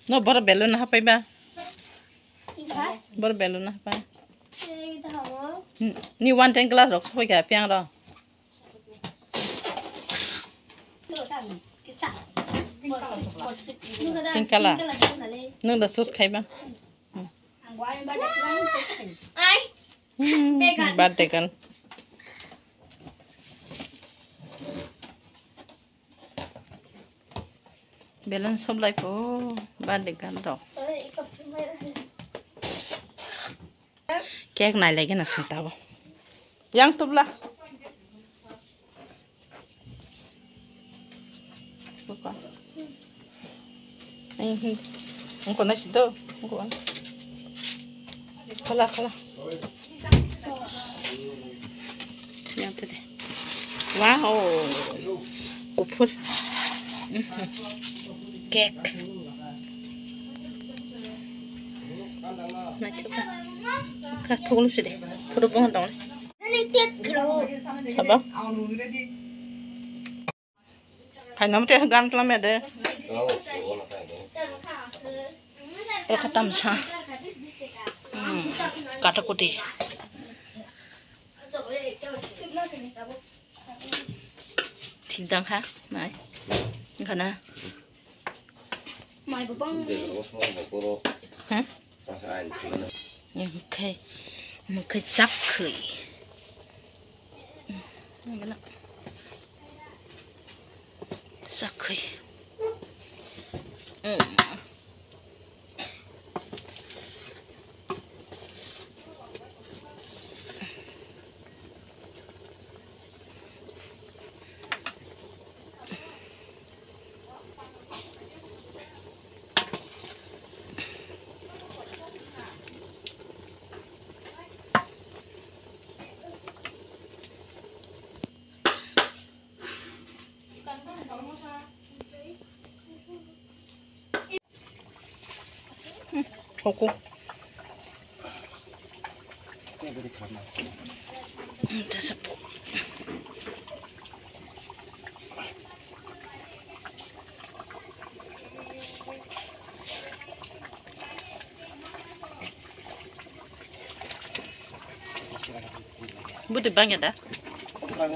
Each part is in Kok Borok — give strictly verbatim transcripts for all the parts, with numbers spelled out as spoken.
No, boro balloon hapai ba. Boro balloon hapai. Ni one ten class rok soi ka piang ro. Pink color. Nung da sus khai ba. Birthday girl. Balloon soblai po birthday girl rok. Cake nai lai gana sing tabo. Yang tubla. Buka. Ang hin. Ang ko na sido. Ang ko. Kala, kala. Yang tadi. Wow. Kupur. Cake. Nah, coba. Kak thok lu sih deh. Pura bohong dong. Sabo. Hai, nam teh gan tlam ya deh. Eka tamsa. Hmm, kata kuti. Thik dang kha, nai. Wngkha na? Mai bo bang. Hah? Wngkhe, wngkhe chak khwi. Chak khwi. Hoko. Bwtwi bangya da?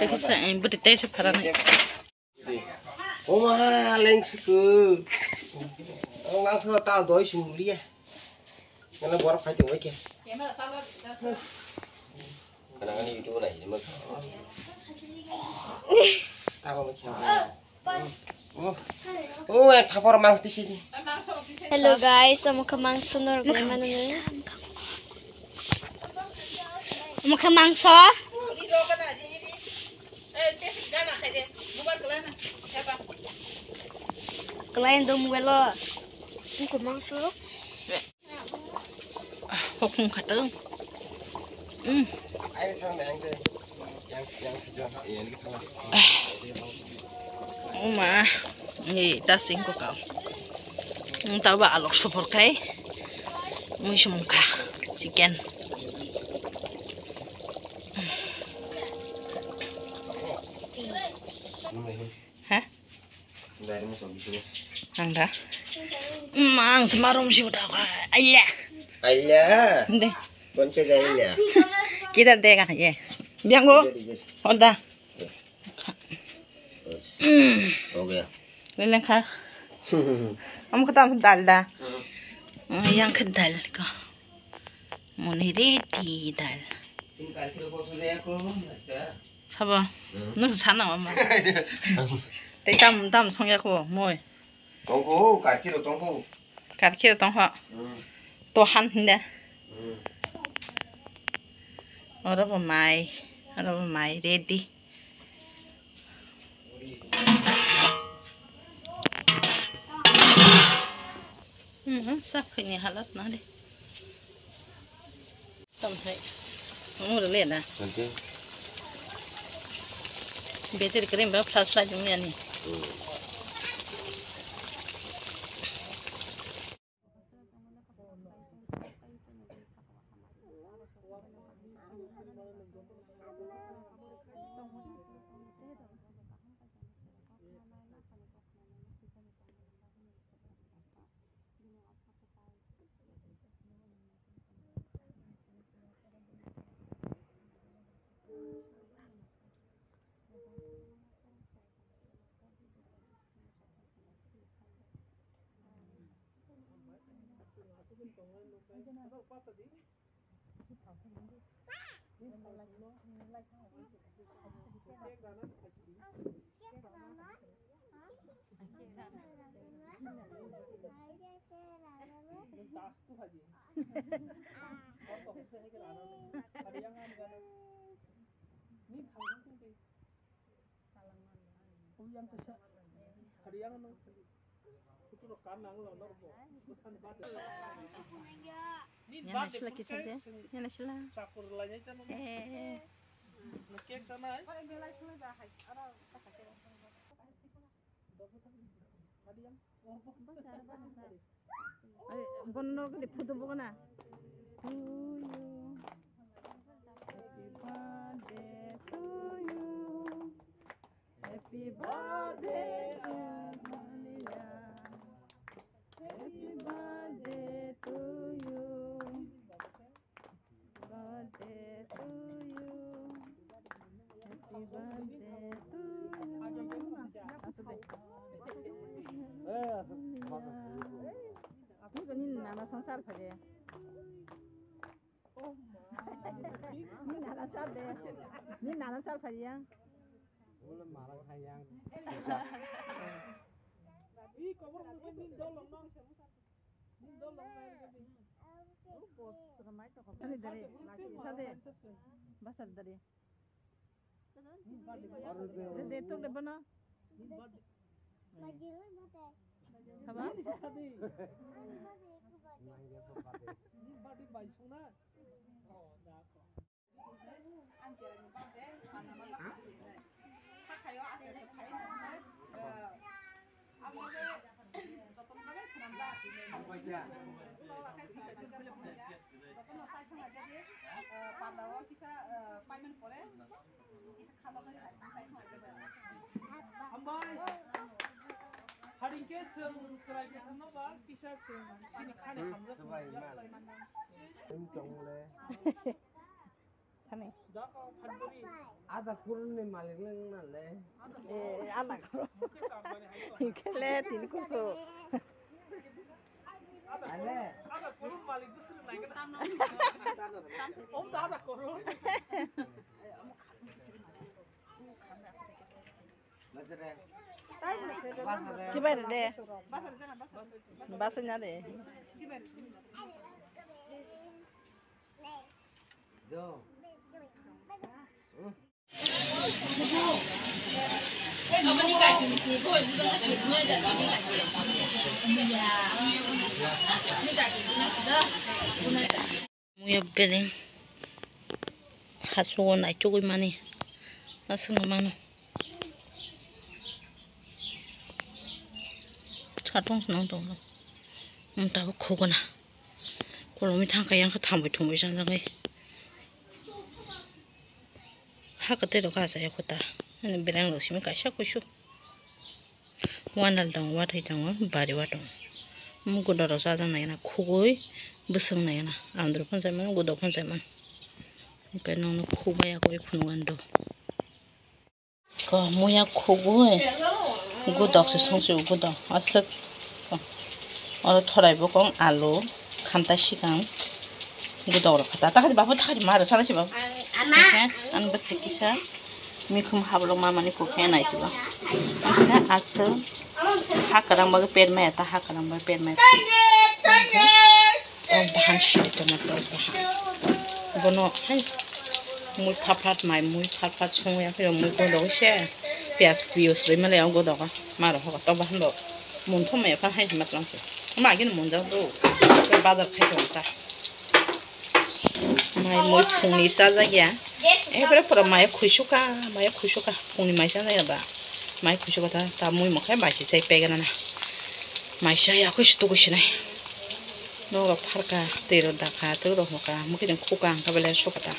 Tei kisa, eh, bwtwi tei se pharani. Oma lengsuku. Ang langso ta doi sumulia. Ngana borok khai tongwi khe. Kana ngani YouTube nai hini mak. Tabo mak khe. Oh, oh, eh, thapor mangso tisi di. Hello guys, omo khe mangso norok bai mano ni. Omo khe mangso. Kelain do mobile lo. Omo khe mangso. Hokung khatang. Hmm. Uma, ni tasing ko kau. Tau ba alok sopor kai. Mui sumung kha. Chicken. Hah? Ang da. Mang semarum si udah kau. Aila. Aila. Deh. Konco aila. Kita deh kan ye. Biang go. Jadi, jadi. Hold da. Bas. Oke. Leleng kha. Am kata dal da. Yang khe dal ko. Moni ready dal. Sabo. Nung sana mama. Tei tam tam songya ko moi. Tongko, karkiro tongko. Karkiro tongho. Hmm. To han hinda. Hmm. Oro bo mai, oro bo mai ready. Hmm, sap khani halat na de. Tam hai. Mu le na. Ante. Battery krim ba flash light ni ani. Hmm. Yana sila kisa de, yana sila. Eh. Bono gede photo bogo na. To you. Happy birthday to you. Happy birthday, Amalia. Happy birthday to you. Birthday to you. Happy birthday to you. Asuk de. Eh, asuk. Asuk. Asuk ni nana sansar khaje. Ni nana sar de. Ni nana sar phai yang. Wala mara phai yang. Ih, kobor mo nin dol long no. Nin dol long no. Ani dari. Sade. Basar dari. De, de, tuk de bono. Haba? Hambai. Haringke seng serai betham no ba kisa seng sini khani hamjak. Em tong le. Thani. Ada kurun ni malik leng na le. Eh, ada kurun. Kele tini kuso. Ada kurun malik tu sering naik na. Om dah ada kurun. Sibai de. Basa nya de. Muya beleng hasogo naichugwi mani aswkno mano. Satung swnang tongo. Tabuk khogona. Kolomwi thangkha yang khe thambwi thumwi sanjagwi. Ha kwtwi rok kha achai kho ta. Ani beleng rok simi kaisa kuisu. Wanal tongo, wathai tongo, bari o tongo. Omo godok rok chajak nai na khugui bwswk nai na. Andro phano chai mano, godok phano chai mano. Hwnkhe nokno khuk bai yakugwi phunuk ani do. Ko muya khugui godok se songsi o godok aswk. Oro thorai bokong alu khanta sikang godok rok kha ta. Takadi babu takadi ma rw sala si babu. Ang bwsai kisa mikhum hablok mamani kokhe nai twibo. Ang sa aswk ha kwrang bagwi permaya ta ha kwrang bagwi permaya. O bahan siri tongma tei o bahan. Bono hai mui phaphat mai mui phaphat songwi aphiro mui bodo se piyaj piyaj rwi male o godogo maro hogo to bahan bo munthok maya phan hai hima tongse ma gini munjak do bazar khai tong ta. Mai mui phungni chajak ya. Ekbare pura maya khuisuka, maya khuisuka. Phungni mai chajak ya da. Mai khuisuka ta, ta mui mokhe bai si chai pegana na. Mai chai ya khuisu tuku sinai. Nogo pharka, tei ro dakha, tei ro hokha, mukhe jeng khuka hangkha belai sokha ta.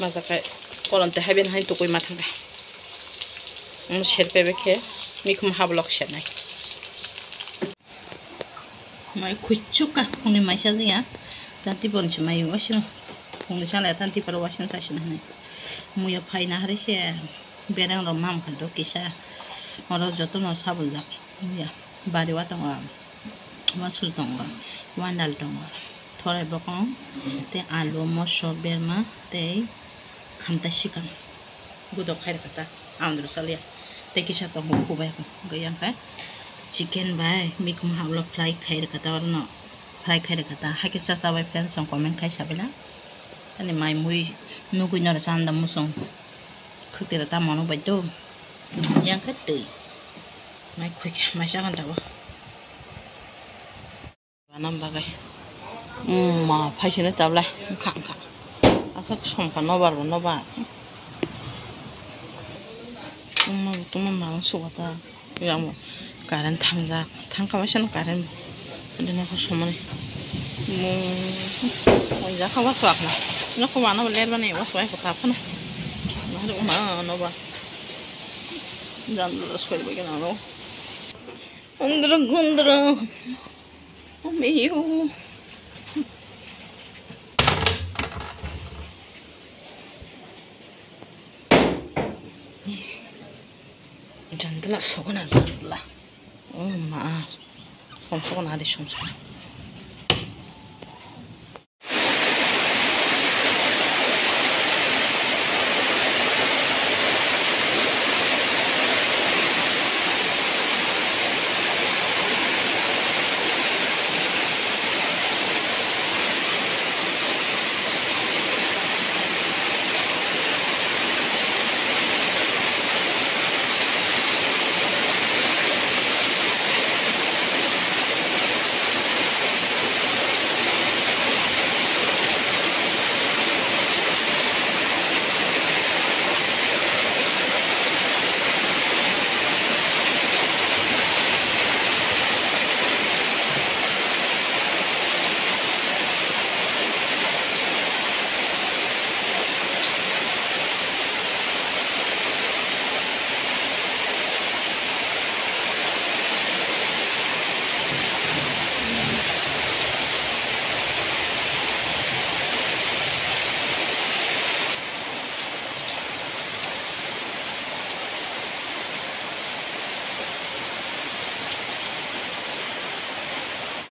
Majakai kolom tei hai ben hai tukui ma thangkha. Omo serpe bekhe mikhum hablok sernai. Mai khuichukka phungni mai chajak ya. Tanti borni se mai wasing phungni chala ya tanti paro wasing chasing hinwi. Muya phaina hari se bereng rok mam kha do kisa. Oro jotono sabuljak muya bari o tongo. Wasul tongo. Wandal tongo, thorai bokong, tei alu, moso, berma, tei khamtai sikam. Gudok khai rwkha ta, andro salya. Tei kisa tongo, khubai hwnkhe chicken bai mikhumu hablo fry khai rwkha ta, orono fry khai rwkha ta. Hakhe cha cha bai friends, song comment khai sabila. Ani mai mui nugui noro chanda musung khwtwira ta mano bai do. Yang khe twi. Mai khoi khe mai cha ganda bo. Banam bagai. Umma, phaisene tabla. Wngkha, wngkha. Aswk somkha nobar bo nobar. Umma, tuma mang suka ta. Yang bo current thangjak. Thangkha waisa no current bo. Adi nokho somani. Mo, jakha wasu akna. Nokho mano bo ler bani wasu ai kota phano. Nahar uma nobar. Jan soi bo gana no. Undra gundra. Omeyo. Jandala sokona jandala. Oh ma. Som sokona adi som sokona.